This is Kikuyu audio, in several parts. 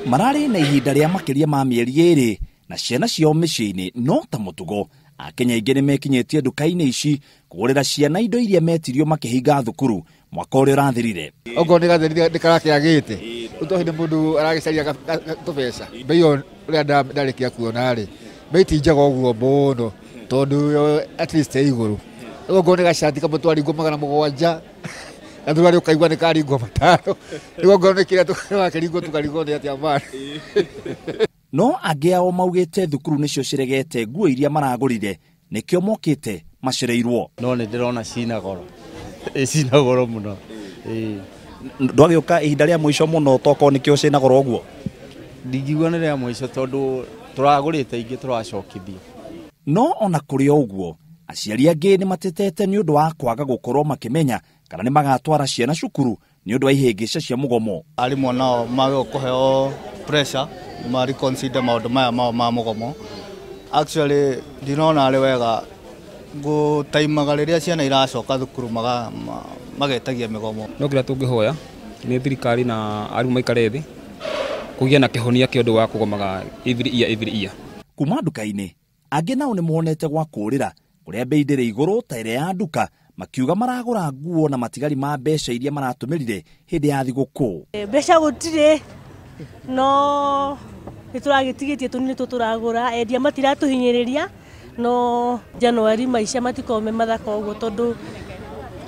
Mararĩ na ihinda rĩa makĩria ma mĩeri 2 na ciana ciao mĩciĩ-inĩ no ta mũtugo. Akenya aingĩ nĩmekinyĩtie nduka-inĩ ici kũgũrĩra ciana indo iria metirio makĩhinga thukuru mwaka ũrĩa ũrathirire. Okorwo nĩ gatheri nĩ karakĩagĩte ũtohi nĩ mũndũ aragĩcaria tũbeca. Bei ĩyo ũrĩa ndarĩkia kuona rĩ, bei ti njega ũguo mũno tondũ at least ĩ igũrũ. Okorwo nĩ gacati kamwe twaringwo 700, gathurari ũkaigua nĩ karingwo 500. Rĩu okorwo nĩ kĩrĩa tũrakĩringwo tũkarigwo nĩ atĩa mani. No angĩ ao maugĩte thukuru nĩcio ciregete nguo iria maragũrire nĩkĩo mokĩte macereirwo. No nĩ ndĩrona cina goro. Cina goro mũno. Ndwagĩũka ihinda rĩa mũico mũno tokorwo nĩkĩo cina goro ũguo? Ndingiuga nĩ rĩa mũico tondũ tũragũrĩte ingĩ tũracokithia. No ona kũrĩ o ũguo, aciari angĩ nĩ matetete nĩ ũndũ wa kwaga gũkorwo makĩmenya kana nĩ magatwara ciana cukuru nĩ ũndũ wa ihĩngĩca cia mũgomo. Arimũ nao magĩrĩirwo kũheo pressure ma reconsider maũndũ maya mao ma mũgomo. Actually ndinona arĩ wega gũtaimaga rĩrĩa ciana iracoka thukuru magetagia mĩgomo. No kĩrĩa tũngĩhoya nĩ thirikari na arimũ maikare thĩ kũgĩa na kĩhonia kĩa ũndũ wa kũgomaga every year, every year. Kuma nduka-inĩ angĩ nao nĩ monete gwa kũrĩra kũrĩa bei ndĩrĩ igũrũ ta ĩrĩa ya nduka, makiuga maragũra nguo na matigari ma mbeca iria maratũmĩrire hĩndĩ ya thigũkũ. Mbeca gũtirĩ, no nĩ tũragĩtigĩtie tũnini tũtũragũra, endia matiratũhinyĩrĩria, no Januari maica matikoragwo me mathaka ũguo tondũ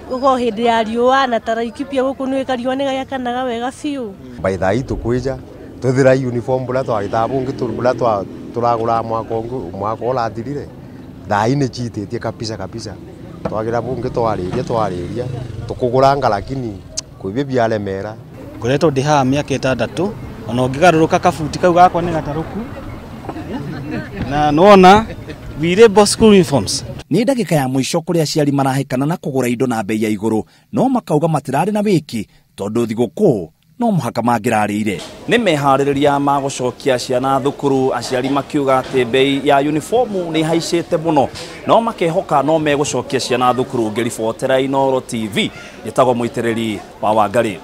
gũkorwo hĩndĩ ya riũa na ta Laikipia gũkũ nĩ kariũa nĩ gakanaga wega biũ. By thaa itũ kwĩja twethira uniform bũrĩa twagĩtaga bũngĩ bũrĩa tũragũraga mwaka ũngĩ, mwaka ũrathirire. Thaa inĩ ciitĩtie kabisa kabisa. Twagira bũngĩ twarĩria tũkũgũranga lakini kwĩbia biaremera. Ngoretwo ndĩ haha mĩaka 6 ona ũngĩgarũrũka kabuti kau gakwa nĩ gatarũku. Na nĩwona we label school uniforms. Nĩ ndagĩka ya mũico kũrĩa aciari marahĩkana na kũgũra indo na bei ya igũrũ, no makauga matirarĩ na wĩki tondũ thigũkũ no mũhaka mangĩrarĩire. Nĩ meharĩrĩria ma gũcokia ciana thukuru, aciari makiuga atĩ bei ya uniformu nĩ ihaicĩte mũno, no makehoka no megũcokia ciana thukuru. Ngĩribotera Inooro TV, njĩtagwo Mũitĩrĩri wa Wangarĩ.